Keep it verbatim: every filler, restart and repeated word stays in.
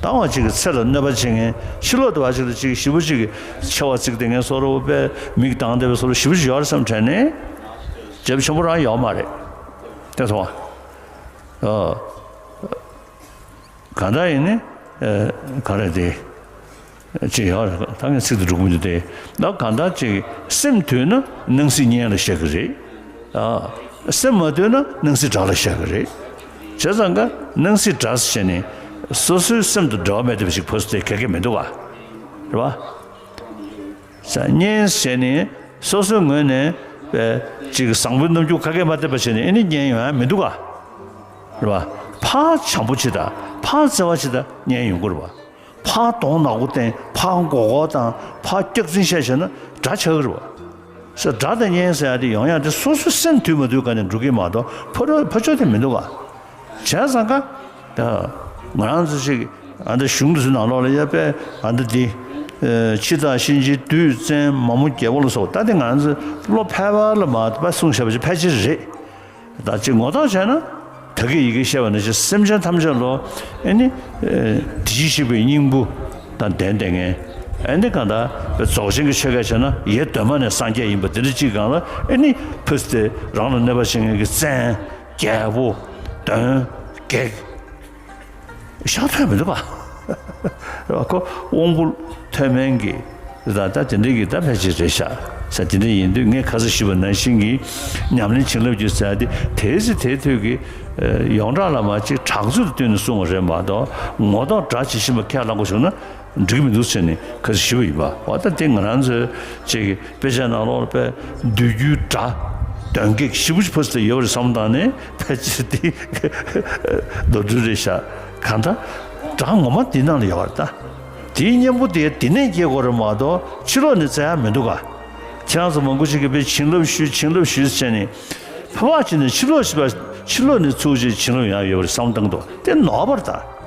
དང་བ་ཅིག་གི་ཚེ་ལ་གནོད་པ་བྱེད་མཁན། ཕྱི་ལོགས་དུ་བ་ཅིག་ལ་ཅིག་ཞེ་པོ་ཅིག་གི་མཆེ་བ་གཙིགས་བསྡད་མཁན་བཟོ་འདྲ་པོ་དཔེ་མིག་གདངས་བསྡད་པའི་བཟོ་འདྲ་ཞེ་པོ་ཅིག་ཡོད་རེད་བསམ་དྲན་ནས། རྒྱབ་ཆེན་པོ་རང་ཡོད་མ་རེད། དེ་སོང་བ། ཨོ། གང་ལྟར་ཡིན་ནི། ཨེ། ག་རེ་དེ། ཅི་ཡོད་རེད། ད་ངས་ཚིག་ཏུ་འགྲོ་གི་མི་འདུག་སྟེ། ད་གང་ལྟར་ཅིག་སེམས་དུལ་ན་སྣང་སྲིད་གཉེན་ལ་བཤད་གི་རེད། ཨ། སེམས་མ་དུལ་ན་སྣང་སྲིད་དགྲ་ལ་བཤད་གི་རེད། བྱས་ཙང་ཀ་སྣང་སྲིད་དགྲ་ཟེར་བྱས་ནས་སོ་སོའི་སེམས་དང་འབྲེལ་བ་མེད་བསྡད་པ་ཞིག་ཕོ་སི་དེ་ག་གེ་མི་འདུག་ག་རེད་པ། ས་གཉེན་ཟེར་ནས་སོ་སོའི་ངོས་ནས་པའི་ཅིག་བཟང་པོའི་རྣམ་འགྱུར་ཁ་སྐད་མ་བསྟན་པ་བྱས་ནས་ཨེ་ནི་གཉེན་ཡོང་ཡ་མི་འདུག་ག་རེད་པ། ཕར་བྱམས་པོ་བྱེད་དང་ཕར་བརྩེ་བ་བྱེད་དང་གཉེན་ཡོང་གི་རེད་པ། ཕར་གདོང་ནག་པོ་བསྟན། ཕར་མགོ་སྐོར་བཏང་། ཕར་སྐྱག་རྫུན་བཤད་བྱས་ན་དགྲ་ཆགས་ཀྱི་རེད་པ། ས་དགྲ་དང་གཉེན་ཟེར་ཡ་དེ་ཡོང་ཡ་དེ་སོ་སོའི་སེམས་དུལ་མ་དུལ་ག་ནས་འགྲོ་གི་མ་གཏོགས་ཕ་རོལ་ཕ་ཕྱོགས་དེ་མི་འདུག་ག་བྱས་ཙང་ཀ་ད་ང་རང་ཚོ་ཅིག་ཨ་འདྲ་གཞུང་དེ་ཚོའི་ནང་ལོགས་ལ་ཡ་དཔེ་ཨ་འདྲ་འདི། ཨེ། འཆི་བདག་གཤིན་རྗེ་བདུད་བཙན་མ་མོ་རྒྱལ་པོ་ལ་སོགས་ད་དེ་ང་ཚོ་བློ་ཕལ་པ་ལ་མ་དཔེ་གསུངས་བཞག་པ་ཅིག་ཕལ་ཆེར་རེད། ད་ཅིག་ངོ་ཐོག་བྱས་ན་ད་གིན་ཡི་གེ་བཤད་པ་ནང་བཞིན་སེམས་ཅན་ཐམས་ཅད་ལོ། ཨེ་ནི། ཨེ། དེ་བཞིན་གཤེགས་པའི་སྙིང་པོ་དང་ལྡན་བསྡད་མཁན། ཨེ་ནི་གང་ལྟར་རྫོགས་ཆེན་གྱི་ཆོས་སྐད་བྱས་ན་ཡེ་གདོད་མ་ནས་སངས་རྒྱས་ཡིན་པ་འདི་འདྲ་ཅིག་སྒང་ལ་ཨེ་ནི་ཕོ་སི་དེ་རང་ལ་གནོད་པ་བྱེད་མཁན་གྱི་བཙན། རྒྱལ་པོ། གདོན། བགེགས། ཤ་ཐོན་མི་འདུག་ག་ཁོ་དབང་པོ་ཐོན་མཁན་གྱི་ད་ད་དེ་འདྲའི་གི་ད་ཕལ་ཆེར་རེད་ཤག་ས། དེ་འདྲ་ཡིན་དུས་ངས་ཁ་སང་ཞུས་པ་ནང་བཞིན་གྱི་ཉམས་ལེན་བྱིན་རླབས་ཀྱི་ཟེར་ཡ་དེ་དེ་ཚེ་དེ་དུས་ཀྱི་ཡོངས་གྲགས་ལ་མ་ཅིག་གྲགས་ཚུལ་དུ་བསྟུན་ནས་གསུངས་པ་རེད་མ་གཏོགས་ངོ་ཐོག་དགྲ་བྱེད་བཞིན་པ་ཁས་བླངས་པ་བྱུང་ན་འགྲིག་གི་མི་འདུག་ཟེར་ནས་ཁ་སང་ཞུས་པ་ཡིན་པ། འོ་ད་དེ་ང་རང་ཚོའི་ཅིག་དཔེ་ཆ་ནང་ལོགས་ལ་དཔེ་བདུད་རྒྱུད་དགྲ་གདོན་བགེགས་ཞེ་པོ་ཅིག་ཕོ་སི་དེ་ཡོད་པ་རེད་བསམ་བཏང་ནས་ཕལ་ཆེར་དེ་མདོར་བསྡུས་རེད་ཤག་གང་ལྟར་དགྲ་ངོ་མ་འདི་ནང་ལ་ཡོད་པ་རེད་ད། དེའི་གཉེན་པོ་དེ་འདི་ནས་སྐྱེ་དགོས་རེད་མ་གཏོགས་ཕྱི་ལོགས་ནས་བཙལ་ཡ་མི་འདུག་ག་ཁྱེད་རང་ཚོ་མང་པོ་ཞིག་གིས་དཔེ་བྱིན་རླབས་ཞུས་བྱིན་རླབས་ཞུས་བྱས་ནས་ཕལ་པ་ཅིག་ནས་ཕྱི་ལོགས་ཞིག་པ་ཕྱི་ལོགས་ནས་ཚུར་ཅིག་བྱིན་རླབས་ཡང་ཡོད་པ་རེད་བསམ་བཏང་འདུག་དེ་ནོར་བ་རེད་ད།